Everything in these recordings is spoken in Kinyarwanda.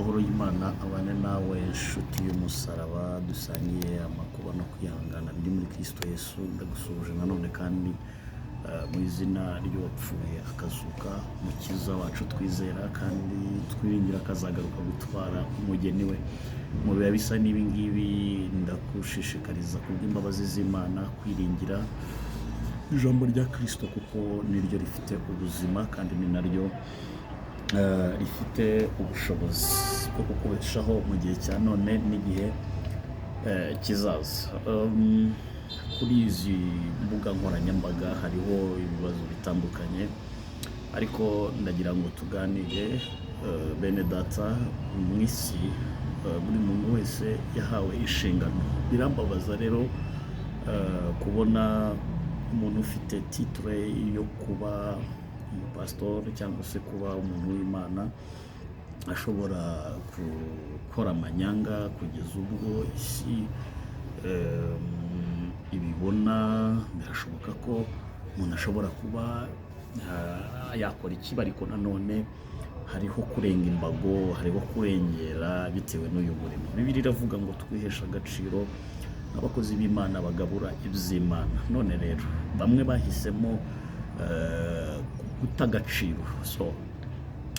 Amahoro y'Imana abane nawe nshuti y'umusaraba dusangiye amakuba no kwihangana biri muri Kristo Yesu. Ndagusuhuje nanone kandi mu izina ry'uwapfuye akazuka, umukiza wacu twizera kandi twiringira akazagaruka gutwara umugeni we. Mu bihe bisa n'ibi ngibi, ndagushishikariza kubw'imbabazi z'Imana kwiringira ijambo rya Kristo, kuko niryo rifite ubuzima kandi ni naryo rifite ubushobozi bwo kukubeshaho mu gihe cya none n'igihe kizaza. Kuri izi mbuga nkoranyambaga hariho ibibazo bitandukanye, ariko ndagira ngo tuganire, bene data. Mu isi buri muntu wese yahawe inshingano. Birambabaza rero kubona umuntu ufite titre yo kuba umupasitori cyangwa se kuba umuntu w'Imana ashobora gukora amanyanga kugeza ubwo isi ibibona. Birashoboka ko umuntu ashobora kuba yakora ikibi, ariko nanone hariho kurenga imbago, hariho kurengera bitewe n'uyu murimo. Bibiliya iravuga ngo twiheshe agaciro abakozi b'Imana bagabura iby'Imana. None rero bamwe bahisemo guta agaciro. So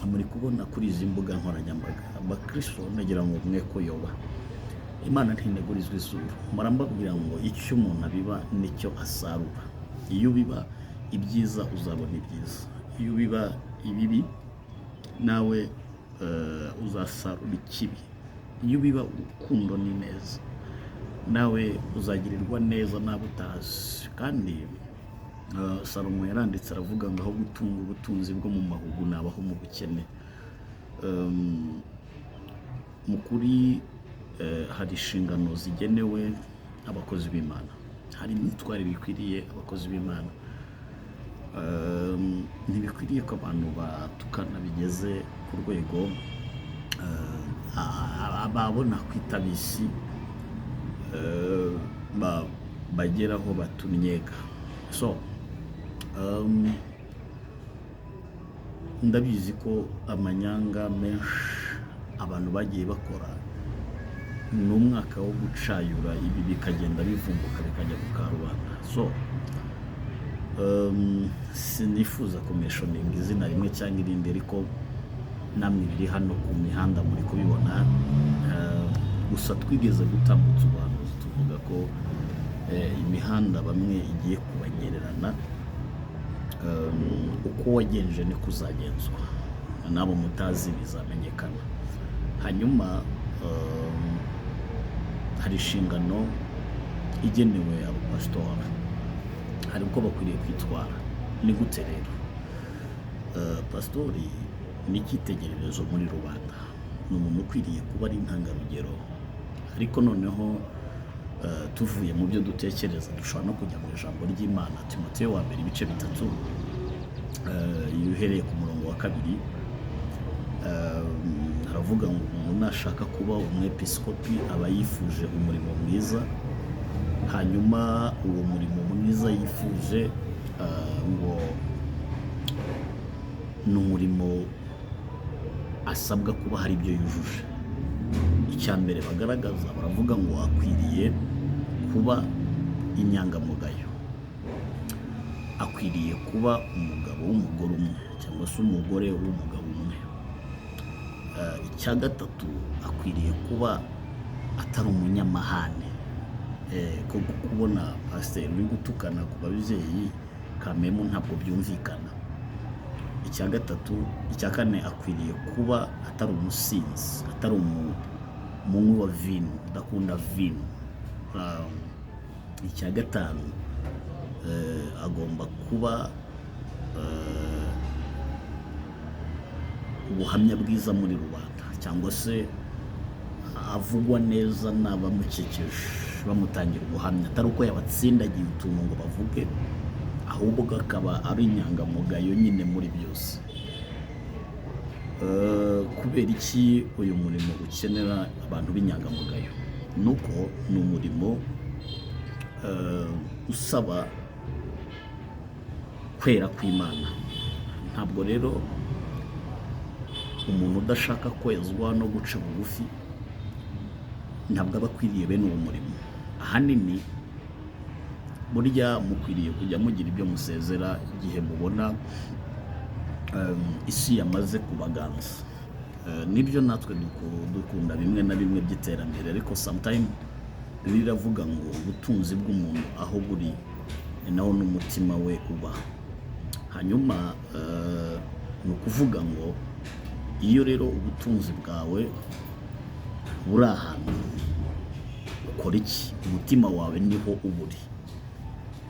muri kubona kuri izi mbuga nkoranyambaga, abakristo, nagira ngo mwe kuyoba. Imana ntinegurizwa izuru. Mpora mbabwira ngo icyo umuntu abiba nicyo asarura. Iyo ubiba ibyiza uzabona ibyiza, iyo ubiba ibibi nawe uzasarura ikibi. Iyo ubiba urukundo n'ineza nawe uzagirirwa neza n'abo utazi. Kandi Salomo yaranditse aravuga ngo aho gutunga ubutunzi bwo mu mahugu nabaho mu bukene. Mu kuri hari inshingano zigenewe abakozi b'Imana, hari imyitwarire ikwiriye abakozi b'Imana. Ntibikwiriye ko abantu batukana bigeze ku rwego ababona kwitaba isi bageraho batunnyega. So ndabizi ko amanyanga menshi abantu bagiye bakora ni umwaka wo gucayura, ibi bikagenda bivumbuka bikajya ku karubanda. So sinifuza kumentioninga izina rimwe cyangwa irindi, ariko namwe biri hano ku mihanda muri kubibona. Gusa twigeze gutambutsa ubuhanuzi tuvuga ko imihanda bamwe igiye kubanyererana. Uko wagenje niko uzagenzwa, n'abo mutazi bizamenyekana. Hanyuma hari inshingano igenewe abapasitori, hari uko bakwiriye kwitwara. Ni gute rero? Pasitori ni icyitegererezo muri rubanda, ni umuntu ukwiriye kuba ari intangarugero. Ariko noneho tuvuye mu byo dutekereza, dushobora no kujya mu ijambo ry'Imana. Timoteyo wa mbere ibice 3, iyo uhereye ku murongo wa 2, haravuga ngo umuntu nashaka kuba umwepiskopi aba yifuje umurimo mwiza. Hanyuma uwo murimo mwiza yifuje ngo ni umurimo asabwa kuba hari ibyo yujuje. Icya mbere bagaragaza, baravuga ngo akwiriye kuba inyangamugayo, akwiriye kuba umugabo w'umugore umwe cyangwa se umugore w'umugabo umwe. Icya gatatu, akwiriye kuba atari umunyamahane. Ko kubona pasiteri uri gutukana ku babyeyi kamemu ntabwo byumvikana. Icya gatatu, icya kane, akwiriye kuba atari umusinzi, atari umunywi wa vino, udakunda vino. Icya gatanu, agomba kuba ubuhamya bwiza muri rubanda, cyangwa se avugwa neza n'abamukikije, bamutangira ubuhamya, atari uko yabatsindagiye utuntu ngo bavuge, ahubwo akaba ari inyangamugayo nyine muri byose. Kubera iki uyu murimo ukenera abantu b'inyangamugayo? Ni uko ni umurimo usaba kwera kw'Imana. Ntabwo rero Umuntu udashaka kwezwa no guca bugufi ntabwo aba akwiriye bene uwo murimo. Ahanini burya mukwiriye kujya mugira ibyo musezera igihe mubona isi yamaze kubaganza. Nibyo, natwe dukunda bimwe na bimwe by'iterambere, ariko sometime Bibiliya iravuga ngo ubutunzi bw'umuntu aho buri ni naho n'umutima we uba. Hanyuma ni ukuvuga ngo iyo rero ubutunzi bwawe buri ahantu, ukora iki? Umutima wawe niho uba uri.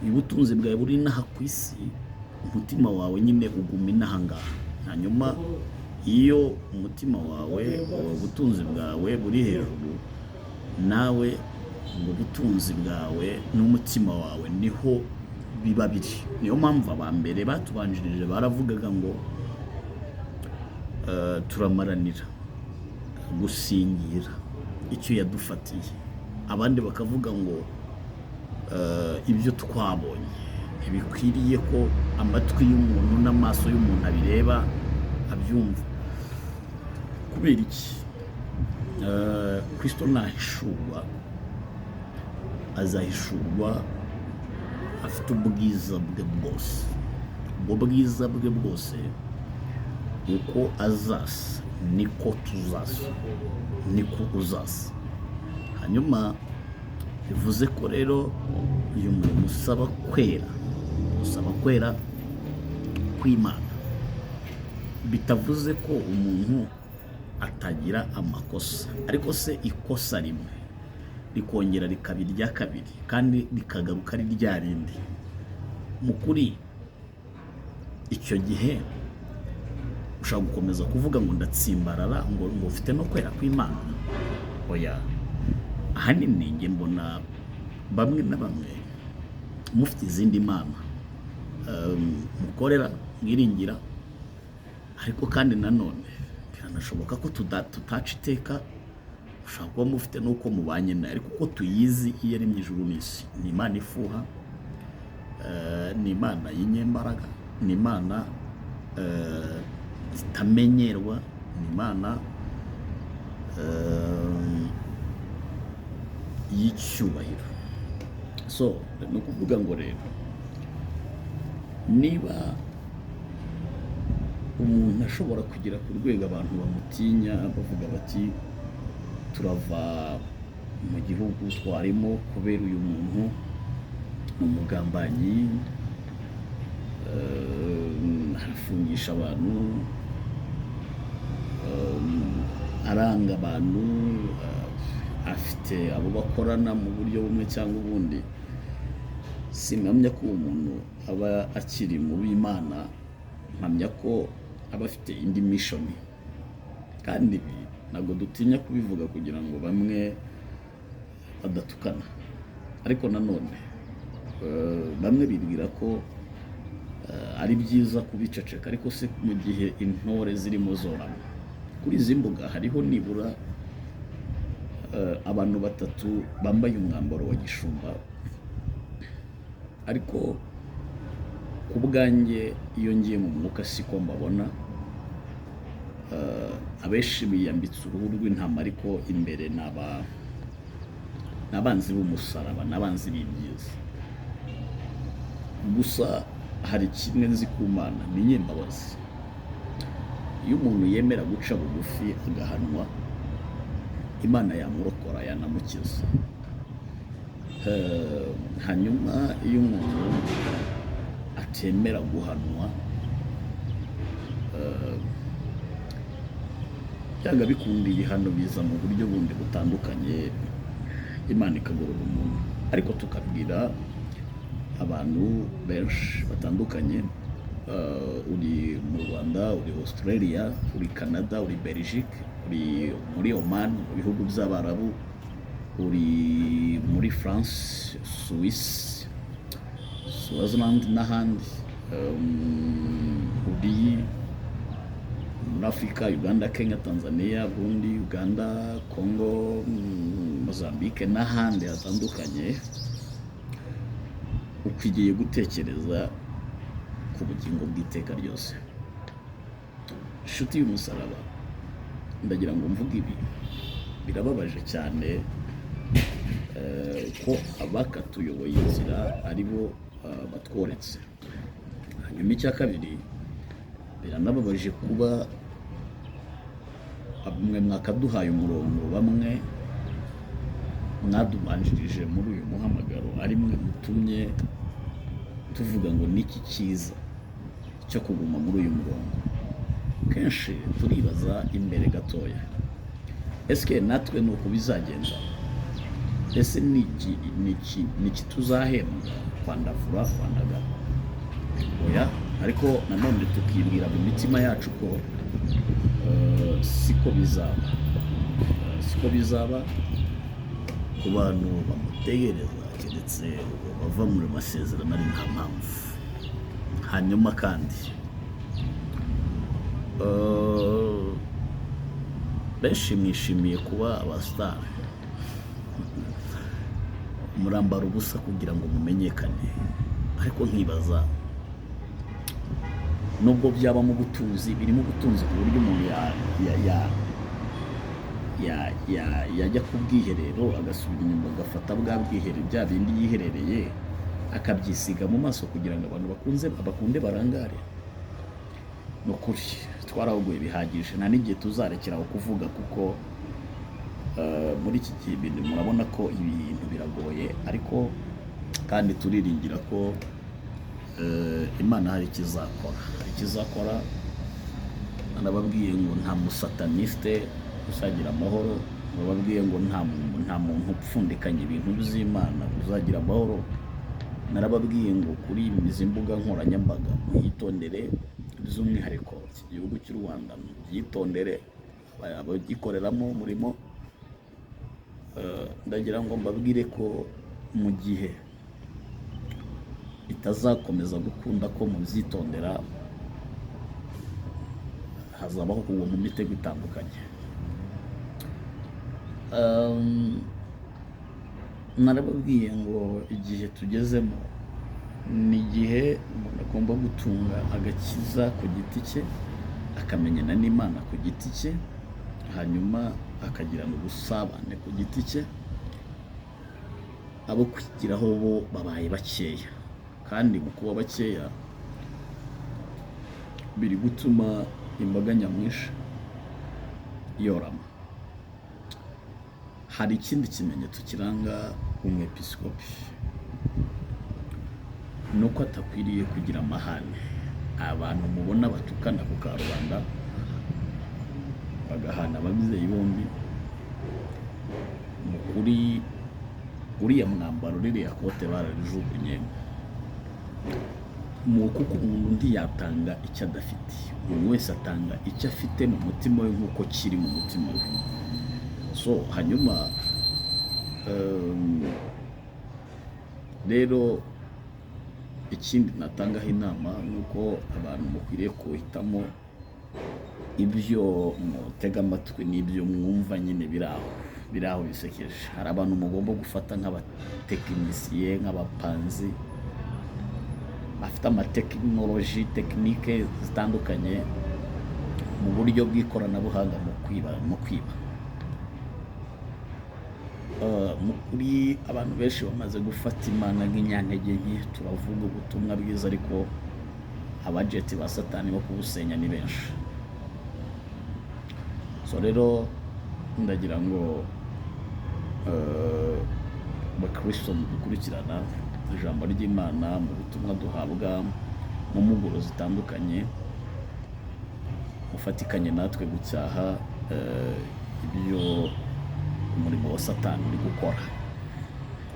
Iyo ubutunzi bwawe buri inaha ku isi, umutima wawe nyine uguma inaha ngaha. Hanyuma iyo umutima wawe, ubutunzi bwawe buri hejuru, nawe ubwo butunzi bwawe n'umutima wawe niho biba biri. Niyo mpamvu aba mbere batubanjirije baravugaga ngo turamaranira gusingira icyo yadufatiye, abandi bakavuga ngo ibyo twabonye ntibikwiriye ko amatwi y'umuntu n'amaso y'umuntu abireba, abyumva. Kubera iki? Kristo nahishurwa, azahishurwa afite ubwiza bwe bwose. Ubwo bwiza bwe bwose, uko azasa niko tuzasa, niko uzasa. Hanyuma bivuze ko rero uyu murimo usaba kwera, usaba kwera kw'Imana. Bitavuze ko umuntu atagira amakosa, ariko se ikosa rimwe rikongera rikaba irya kabiri kandi rikagaruka ari rya rindi, mu kuri icyo gihe ushobora gukomeza kuvuga ngo ndatsimbarara, ngo ufite no kwera kw'Imana? Oya. Ahanini njye mbona bamwe na bamwe mufite izindi mana mukorera, mwiringira. Ariko kandi nanone biranashoboka ko tutaca iteka, ushobora kuba mufite n'uko mubanye nayo. Ariko uko tuyizi, iyo ari mu ijuru n'isi, ni Imana ifuha, ni Imana y'inyembaraga, ni Imana itamenyerwa, ni Imana y'icyubahiro. So ni ukuvuga ngo rero niba umuntu ashobora kugera ku rwego abantu bamutinya, bavuga bati turava mu gihugu twarimo kubera uyu muntu ni umugambanyi, arafungisha abantu, aranga abantu, afite abo bakorana mu buryo bumwe cyangwa ubundi, simpamya ko uwo muntu aba akiri mu b'Imana. Mpamya ko aba afite indi mission. Kandi ibi ntabwo dutinya kubivuga kugira ngo bamwe badatukana, ariko nanone bamwe bibwira ko ari byiza kubiceceka. Ariko se mu gihe intore zirimo zorama kuri izi mbuga, hariho nibura abantu batatu bambaye umwambaro wa gishumba, ariko ku bwanjye iyo ngiye mu mwuka siko mbabona. Abenshi biyambitse uruhu rw'intama, ariko imbere ni abanzi b'umusaraba, ni abanzi b'ibyiza. Gusa hari kimwe nzi ku Mana, ni inyembabazi. Iyo umuntu yemera guca bugufi agahanwa, Imana yamurokora, yanamukiza. Hanyuma iyo umuntu atemera guhanwa, byanga bikunda ibihano biza mu buryo bundi butandukanye, Imana ikagorora umuntu. Ariko tukabwira abantu benshi batandukanye, uri mu Rwanda, uri Australia, uri Canada, uri Belgique, uri muri Oman, mu bihugu by'Abarabu, uri muri France, Suisse, Swaziland n'ahandi, uri muri Afurika, Uganda, Kenya, Tanzania, Burundi, Uganda, Congo, Mozambique n'ahandi hatandukanye, ukwiriye gutekereza ku bugingo bw'iteka ryose. Inshuti y'umusaraba. Ndagira ngo mvuge ibi: birababaje cyane ko abakatuyoboye inzira ari bo batworetse. Hanyuma icya kabiri, biranababaje kuba mwe mwakaduhaye umurongo, bamwe mwadubanjirije muri uyu muhamagaro, ari mwe mutumye tuvuga ngo niki cyiza cyo kuguma muri uyu murongo. Kenshi turibaza imbere gatoya: ese natwe ni uku bizagenda? Ese ni iki tuzahembwa kwandavura, kwandagara? Oya. Ariko nanone tukibwira mu mitima yacu ko siko bizaba. Siko bizaba ku bantu bamutegereza, keretse uwo bava muri masezerano ari nta mpamvu. Hanyuma kandi benshi mwishimiye kuba abasitari, murambara ubusa kugira ngo mumenyekane. Ariko nkibaza, nubwo byaba mu butunzi, birimo ubutunzi ku buryo umuntu yajya ku bwiherero, agasubira inyuma, agafata bwa bwiherero, bya bindi yiherereye, akabyisiga mu maso kugira ngo abantu bakunze bakunde barangare. Ni ukuri twarahuguye bihagije, nta n'igihe tuzarekera aho kuvuga, kuko muri iki gihe ibintu murabona ko ibintu biragoye. Ariko kandi turiringira ko Imana hari ikizakora, hari ikizakora. Nababwiye ngo nta musataniste uzagira amahoro. Nababwiye ngo nta muntu upfundikanya ibintu by'Imana uzagira amahoro. Narababwiye ngo kuri izi mbuga nkoranyambaga mwitondere, by'umwihariko iki gihugu cy'u Rwanda mubyitondere, abagikoreramo umurimo. Ndagira ngo mbabwire ko mu gihe bitazakomeza gukunda ko mubyitondera, hazabaho kugwa mu mitego itandukanye. Narababwiye ngo igihe tugezemo ni igihe umuntu agomba gutunga agakiza ku giti cye, akamenyana n'Imana ku giti cye, hanyuma akagirana ubusabane ku giti cye. Abo kwigiraho bo babaye bakeya, kandi mu kuba bakeya biri gutuma imbaga nyamwinshi yorama. Hari ikindi kimenyetso kiranga umwepisikopi, ni uko atakwiriye kugira amahane. Abantu mubona batukana ku karubanda, bagahana ababyeyi bombi, mu kuri uriya mwambaro, ririya kote bararijugunye mu kuko umuntu ntiyatanga icyo adafite. Umuntu wese atanga icyo afite mu mutima we nk'uko kiri mu mutima we. So hanyuma rero ikindi natangaho inama ni uko abantu mukwiriye guhitamo ibyo mutega amatwi n'ibyo mwumva nyine biri aho, biri aho bisekeje. Hari abantu mugomba gufata nk'abatekinisiye, nk'abapanzi bafite amatekinoloji, tekinike zitandukanye mu buryo bw'ikoranabuhanga mu kwiba. Mu kuri abantu benshi bamaze gufata Imana nk'inyantege nke. Turavuga ubutumwa bwiza, ariko abajeti ba Satani bo kubusenya ni benshi. So rero ndagira ngo bakristo mudukurikirana ijambo ry'Imana mu butumwa duhabwa mu mpuguro zitandukanye, mufatikanye natwe gucyaha ibyo umurimo wa Satani uri gukora,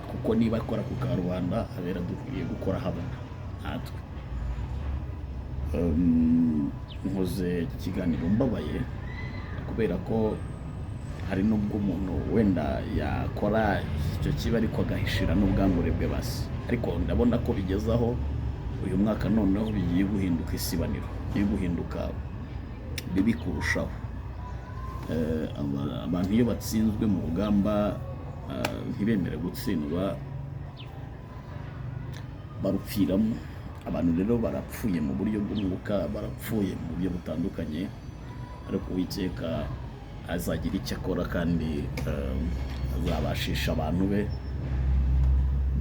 kuko niba akora ku karubanda, abera dukwiriye gukora habona natwe. Nkoze iki kiganiro mbabaye, kubera ko hari n'ubwo umuntu wenda yakora icyo kiba ariko agahishira n'ubwambure bwe basi. Ariko ndabona ko bigeze aho uyu mwaka noneho bigiye guhinduka isibaniro, bigiye guhinduka bibi kurushaho. Abantu iyo batsinzwe mu rugamba, ntibemere gutsindwa, barupfiramo. Abantu rero barapfuye mu buryo bw'umwuka, barapfuye mu buryo butandukanye, ariko Uwiteka azagira icyo akora kandi azabashisha abantu be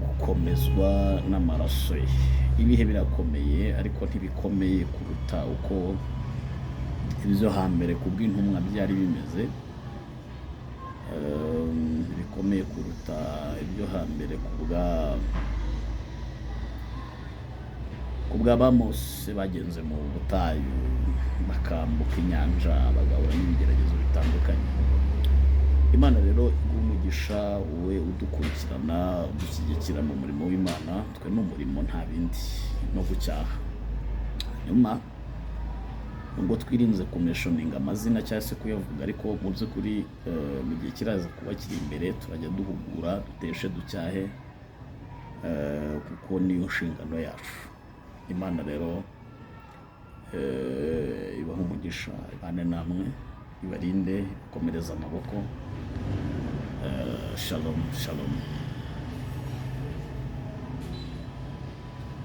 gukomezwa n'amaraso ye. Ibihe birakomeye, ariko ntibikomeye kuruta uko ibyo hambere ku bw'intumwa byari bimeze. Bikomeye kuruta ibyo hambere ku bwa ba Mose bagenze mu butayu, bakambuka inyanja, bagahura n'ibigeragezo bitandukanye. Imana rero iguha umugisha, wowe udukurikirana, udushyigikira mu murimo w'Imana. Twe ni umurimo, nta bindi, no gucyaha. Nyuma nubwo twirinze kumentioninga amazina cyangwa se kuyavuga, ariko mu by'ukuri mu gihe kiraza kuba kiri imbere turajya duhugura, duteshe, ducyahe, kuko niyo nshingano yacu. Imana rero ibahe umugisha, ibane namwe, ibarinde, ibakomereze amaboko. Shalom, shalom.